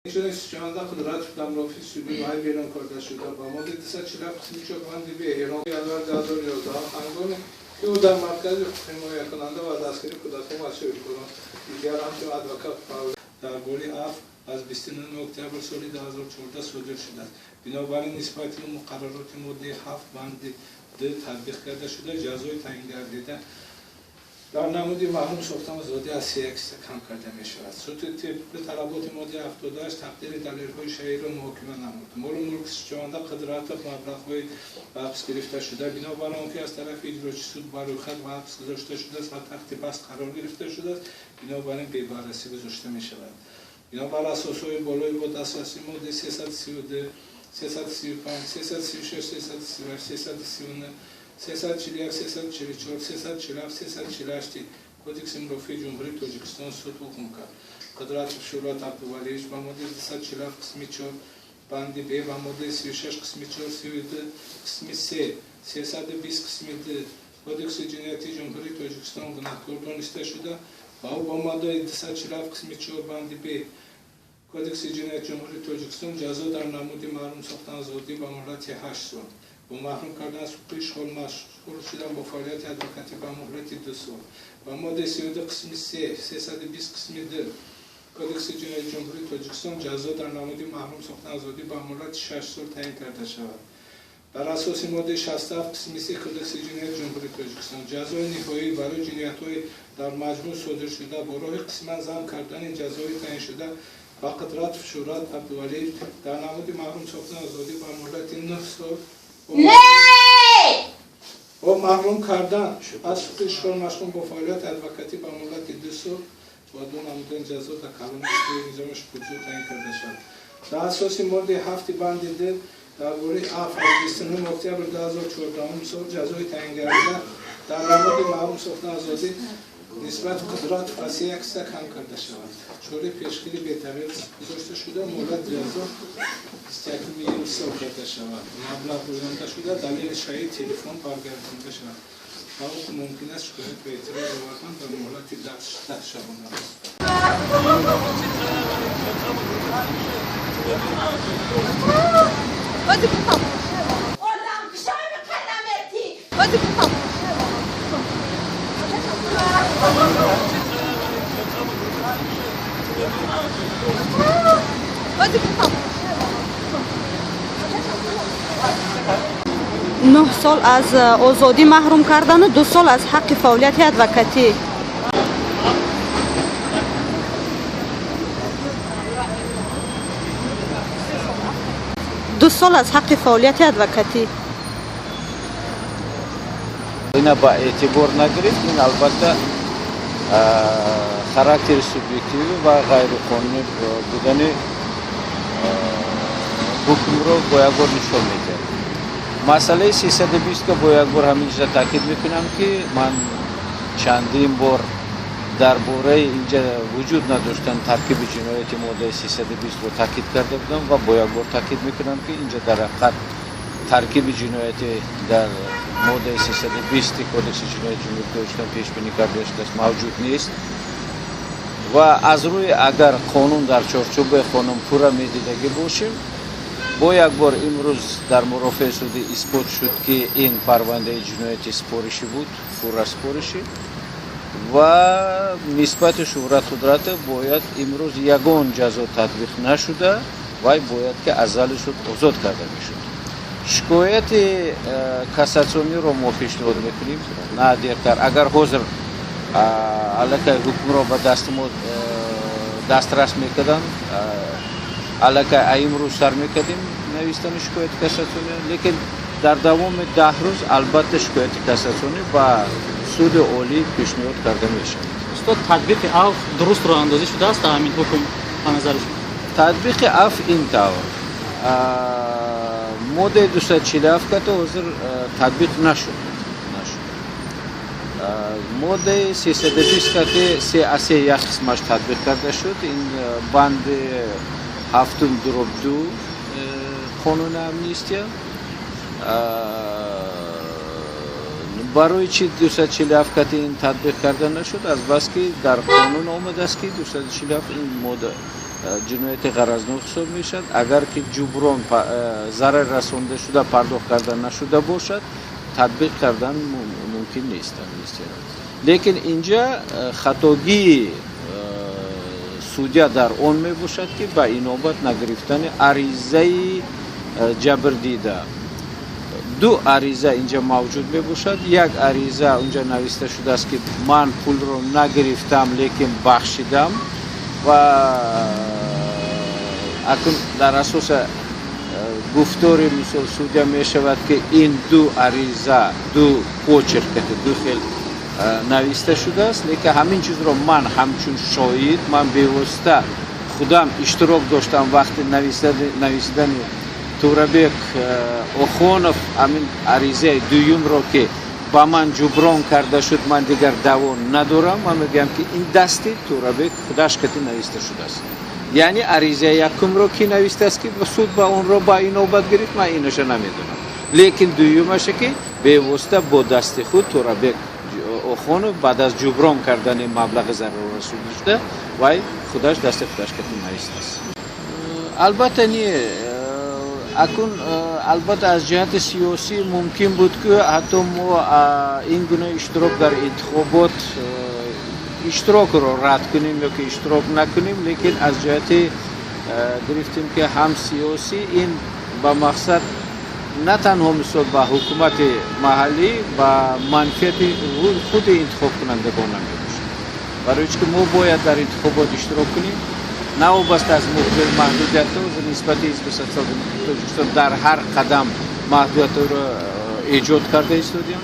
Инчунин шунаванда Қудратов дар мурофиаи судӣ ва берун карда шуда ба моддаи 247 қисми 4 банди Б эълом январ 2011 ҳангоме ки ӯ дар маркази ҳимоякунанда ва дастгирии кӯдакон ва соҳибкорон дигар ҳамчун адвокат дар бораи афв аз 29 октябр соли 2014 содир шудааст. Бинобар ин нисбати ӯ муқаррароти моддаи 7 банди Д татбиқ карда шуда, ҷазои таъингардида дар намуди маҳрум сохтан озодӣ аз 31 ҳисса кам карда мешавад. Суд тибқи талаботи моддаи 78 тақдири далелҳои шаҳидро муҳокима намуд. Молу мулки шунаванда Қудратов маблағҳои ба ҳабс гирифта шуда, бинобар он ки аз тарафи иҷрочи суд ба рӯйхат ба ҳабс гузошта шудааст ва таҳти баст қарор гирифта шудааст, бинобар ин бебаррасӣ гузошта мешавад. Бинобар асосҳои болои бо дастрасии моддаи 332, 335, 336, 338, 339, 341, 344, 347, 348 Кодекси мурофиаи Ҷумҳурии Тоҷикистон суд ҳукм кард. Қудратов Шӯҳрат Абдувалиевич ба моддаи 247 қисми 4 банди Б ва моддаи 36 қисми 4, 32 қисми 3, 320 қисми 2 Кодекси ҷиноятии Ҷумҳурии Тоҷикистон гунаҳкор дониста шуда ва ӯ бо моддаи 247 қисми 4 банди Б Кодекси ҷиноятии Ҷумҳурии Тоҷикистон ҷазо дар намуди маҳрум сохтан озодӣ ба муҳлати 8 сол бо маҳрум кардан аз ҳуқуқи ишғол машғул шудан бо фаъолияти адвокатӣ ба муҳлати 2 сол ва моддаи 32 қисми 3, 320 қисми 2 Кодекси ҷиноятии Ҷумҳурии Тоҷикистон ҷазо дар намуди маҳрум сохтан озодӣ ба муҳлати 6 сол таъин карда шавад. Бар асоси моддаи 67 қисми 3 Кодекси ҷиноятии Ҷумҳурии Тоҷикистон ҷазои ниҳоӣ барои ҷиноятҳои дар маҷмӯъ содир шуда бо роҳи қисман зам кардани ҷазои таъиншуда ба Қудратов Шӯҳрат Абдувалиев дар намуди маҳрум сохтан озодӣ ба муҳлати 9 сол бо маҳрум кардан аз ҳуқуқи ишғол машғул бо фаъолияти адвокатӣ ба муҳлати 2 сол бо адо намудани ҷазо дар калони низоми шукргузор таъин карда шавад. Дар асоси моддаи 7 банди Д дар бораи афв аз 29 октябр 2014 сол ҷазои таъингардида дар намуди маҳрум сохтан озодӣ нисбат Қудратов аз 31 ҳисса кам карда шавад. Чораи пешгирӣ бетағйир гузошта шуда, муҳлати ҷазо 21 июл сол карда шавад. Маблағ гузаронида шуда, далели шаҳид телефон баргардонида шавад. Ба ҳукм мумкин аст шикоят ба эътироз овардан дар муҳлати 10 шабонарӯз. 9 сол аз озодӣ маҳрум кардану 2 сол аз ҳаққи фаъолияти адвокатӣ. 2 сол аз ҳаққи фаъолияти адвокатӣ. Ина ба эътибор нагирифт, ин албатта характери субъективӣ ва ғайриқонунӣ будани ҳукмро бо як бор нишон медиҳад. Масъалаи 320 бо як бор ҳамин чиза таъкид мекунам, ки ман чандин бор дар бораи инҷа вуҷуд надоштан таркиби ҷинояти моддаи 320-ро таъкид карда будам ва бо як бор таъкид мекунам, ки инҷа дар ҳақиқат таркиби ҷинояти дар моддаи 320 Кодекси ҷиноятии Ҷумҳурии Тоҷикистон пешбинӣ карда шудааст мавҷуд нест ва аз рӯи агар қонун дар чорчӯбаи қонун пурра медидагӣ бошем, бо як бор имрӯз дар мурофиаи судӣ исбот шуд, ки ин парвандаи ҷинояти споришӣ буд, пурра споришӣ ва нисбати Шӯҳрат Қудратов бояд имрӯз ягон ҷазо татбиқ нашуда, вай бояд ки аз зали суд озод карда мешуд. Шикояти кассатсиониро мо пешниҳод мекунем, на дертар. Агар ҳозир аллакай ҳукмро ба дасти мо дастрас мекарданд, аллакай имрӯз сар мекардем навиштани шикояти кассатсионӣ, лекин дар давоми 10 рӯз албатта шикояти кассатсионӣ ба суди олӣ пешниҳод карда мешавад. Устод, татбиқи афв дуруст роҳандозӣ шудааст дар ҳамин ҳукм ба назари шумо? Татбиқи афв ин тавр. Моддаи 247 ката ҳозир татбиқ нашуд. Моддаи 320 кати 3 а 3 як қисмаш татбиқ карда шуд. Ин банди 7/2 қонуни амнистия. Барои чи 247 кати ин татбиқ карда нашуд? Аз баски дар қонун омадааст, ки 247 ин модда Ҷинояти ғаразнок ҳисоб мешавад. Агар ки ҷуброн зарар расонда шуда пардохт карда нашуда бошад, татбиқ кардан мумкин нест амнистияро. Лекин инҷа хатогии судья дар он мебошад, ки ба инобат нагирифтани аризаи ҷабрдида. Ду ариза инҷа мавҷуд мебошад. Як ариза унҷа нависта шудааст, ки ман пулро нагирифтам, лекин бахшидам, ва акун дар асоси гуфтори, мисол, судья мешавад, ки ин ду ариза ду почерк, ду хел нависта шудааст. Лекин ҳамин чизро ман ҳамчун шоҳид, ман бевосита худам иштирок доштам вақти нависидани Турабек Охонов ҳамин аризаи дуюмро, ки ба ман ҷуброн карда шуд, ман дигар даъво надорам. Ман мегӯям, ки ин дасти Турабек худаш кати нависта шудааст. Яъне аризаи якумро ки навистааст, ки суд ба онро ба инобат гирифт, ман иноша намедонам, лекин дуюмаша, ки бевосита бо дасти худ Турабек Охонов баъд аз ҷуброн кардани маблағи зараррасонда шуда, вай худаш дасти худаш кати навистааст. Албатта, не, акун албатта, аз ҷиҳати сиёсӣ мумкин буд, ки ҳатто мо ин гуна иштирок дар интихобот, иштирокро рад кунем ё ки иштирок накунем. Лекин аз ҷиҳати гирифтем, ки ҳам сиёсӣ ин ба мақсад на танҳо, мисол, ба ҳукумати маҳаллӣ, ба манфиати худи интихобкунандагон намебошад, барои чи ки мо бояд дар интихобот иштирок кунем, навобаста аз маҳдудиятҳо нисбати Ҳизби Социал-Демократии Тоҷикистон. Дар ҳар қадам маҳдудиятҳоро эҷод карда истодем.